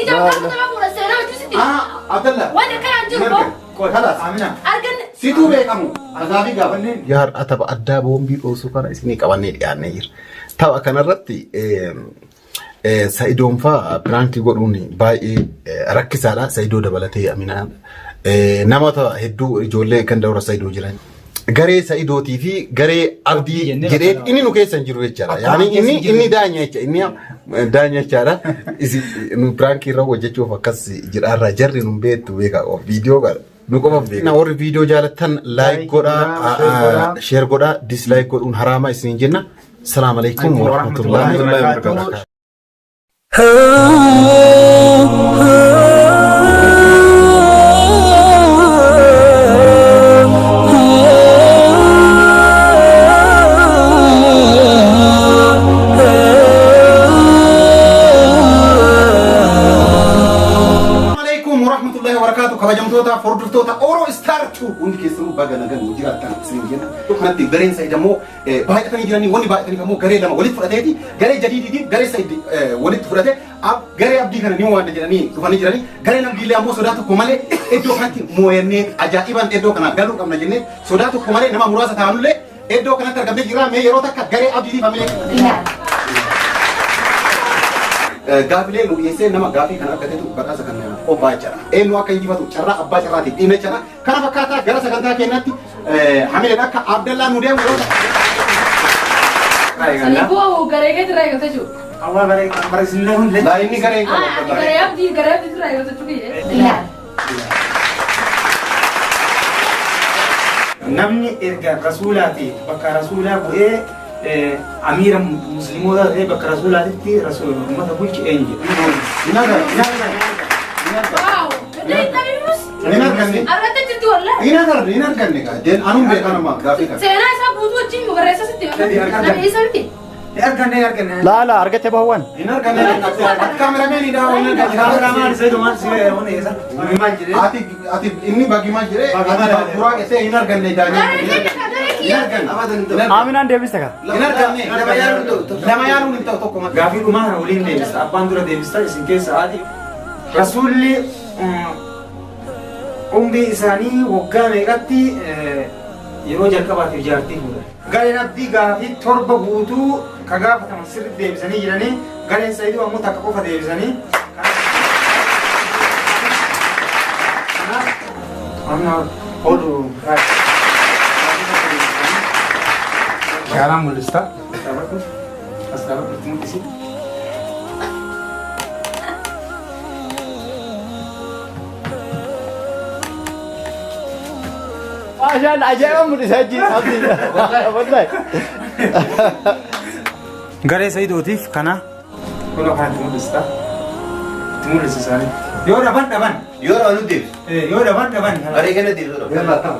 Ijaan gaafa nama fuudha seenaa hojii sitti. Ah, Abdallah. Wanni akkanaan jiru boo. Kalaas. Amina. Arganne. Situu beekamu. Gaafii gaafanneen. Yaa har'a tapha addaa boombii dhoosuu kana isinii qabannee dhiyaannee jira. Tapha kanarratti Sa'idoon fa'aa piraankii godhuun baay'ee rakkisaadha. Sa'idoo dabalatee Aminaan namoota hedduu ijoollee ganda warra Sa'idoo jiran. Garee Sa'idootii fi garee Abdii jennee jedhee bakka inni nu keessa hin jiru jechaadha. Akka Yaani waan keessa inni hin jirre. inni daanya jecha inni daanya jechaadha. Isin nu piraankii irra hojjechuuf akkas jedhaarraa jarri nu beektu beeka viidiyoo kana. Nu qofa beeka. Warri viidiyoo jaalattan like godhaa, share godhaa, dislike godhuun haraama isiniin jenna. Salaam alaikum wa rahmatullahi wa barakatuh. Alaikum warahmatullahi wabarakatuh. Kabajamtoota hordoftoota Oro Star 2 hundi keessanuu baga nagaan nu jiraattan isiniin jenna. Kanatti gareen Sa'id ammoo baay'atanii jiranii wanni baay'ataniif ammoo garee lama walitti fudhateeti garee Jadiidii fi garee Sa'id walitti fudhate garee Abdii kana ni waanna jedhanii dhufanii jiranii gareen Abdiillee ammoo sodaa tokko malee iddoo kanatti mooyannee ajaa'ibaan iddoo kana galuu qabna jennee sodaa tokko malee nama muraasa taanullee iddoo kanatti argamnee jirra. Mee yeroo takka garee Abdiitiif hamilee. Gaafilee nu dhiyeessee nama gaafii kana argatetu badhaasa kan qophaa'e jira. Eenyu akka injifatu carraa abbaa carraatiin dhiibne jira. Kana fakkaataa gara sagantaa keenyatti hamileen akka Abdallaa nu deemu yeroo takka. Saniifuu garee keetti irraa eegalta jechuudha. Awwaa bare bare isinillee hundi. Laa inni garee hin qabu. Ah, ani garee Abdii garee Abdii irraa eegalta jechuudha. Namni erga rasuulaati bakka rasuulaa bu'ee amiira musliimoota ta'ee bakka rasuulaatitti rasuula uummata bulche eenyu jedha. Hin agarre. Hin agarre. Hin agarre. Waaw. Gadda hin dhabinus. Hin arganne. Argatte jirti wallahi. Hin agarre. Hin arganne. Deen anuun beekan amma gaafii kana. Seenaa isaa guutuu wajjin barreessa sitti. Namni isa miti. Ni arganne ni arganne. Laala argate bahwan. Hin arganne. Ati kaamerameenidha. Hin arganne. Kaameramaan Sayidu maal si hone eessa? Maal jedhee? Ati ati inni bagi maal jedhee ati duraa keessee hin arganne daanyee. Garee keenya ka garee Hin kiyya. arganne. Aminaan deebiste ka. Hin arganne. Lama yaaluun hin ta'u tokko malee. Gaafii dhumaa kana waliin deebista. Abbaan dura deebista isin keessa haati. Rasuulli umrii isaanii waggaa meeqatti yeroo jalqabaatiif jaartii fuudhan? Gareen Abdii gaafii torba guutuu ka gaafataman sirriitti deebisanii jiranii gareen Sa'iiduu ammoo takka qofa deebisanii. Kanaaf amma oolu Shaalaan mul'ista. Dhaabadhu. As dhaabadhu itti mul'isi. Maashaan ajaa'iba mul'isaa jira. Wallahi. Garee Sa'iidootiif kana kunoo kana itti mul'ista. Itti mul'isi isaanitti. Yoo dhaban dhaban. Yoo dhaban nuti deebisu. Yoo dhaban dhaban. Garee kenna deebisu dhaban. Yalla ta'u.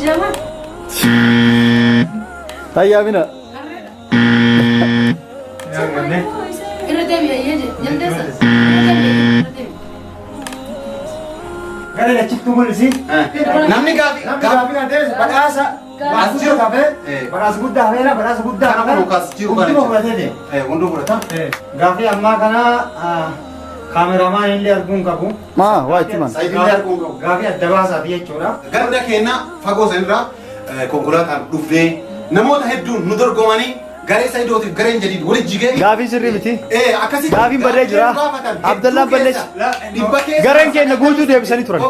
Jamal. Tayya Amina. Irra deebi'ee jedhe. Jaldeessa. Irra deebi'ee. Irra deebi'ee. Garee lachittuu mul'isi. Namni gaafii Namni gaafii kana deebisu badhaasa As jiru. hafee badhaasa guddaa hafeera badhaasa guddaa Kana kun kas jiru kana Hunduma jechuudha. fudhatee deema. Hunduu fudhata. Gaafii ammaa kana kaameramaan illee arguu hin qabu. Maa waa itti man. Sa'iid illee arguu hin qabu. Gaafii adda baasaati jechuudha. Ganda keenya fagoo sanirraa konkolaataan dhufnee namoota hedduun nu dorgomanii garee Sa'idootiif gareen Jadiid walitti jigee. Gaafiin sirrii miti. Akkasitti Gaafiin badee jira. Abdallaan balleessa. Gareen keenya guutuu deebisanii turan.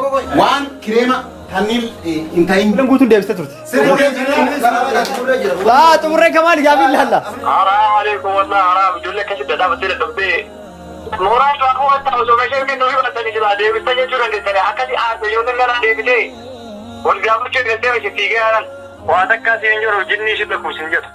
Waan kireema tanniin hin ta'in. Gareen guutuun deebistee turte. Sirrii jira. Laa xumurree kamaali gaafiin laalla. Haraam alaikum wallah haraam ijoollee akkasitti dhadhaabattee dadhabdee. Mooraa cufaafuu wanta osoo meeshaa kennuu fi battanii jira deebista jechuu dandeessanii akkasi aarte yoo danda'an deebitee wal gaafachuu dandeessee ishee fiigee haalan. Waa takkaa siin jiru jinni ishee beeku siin jedhu.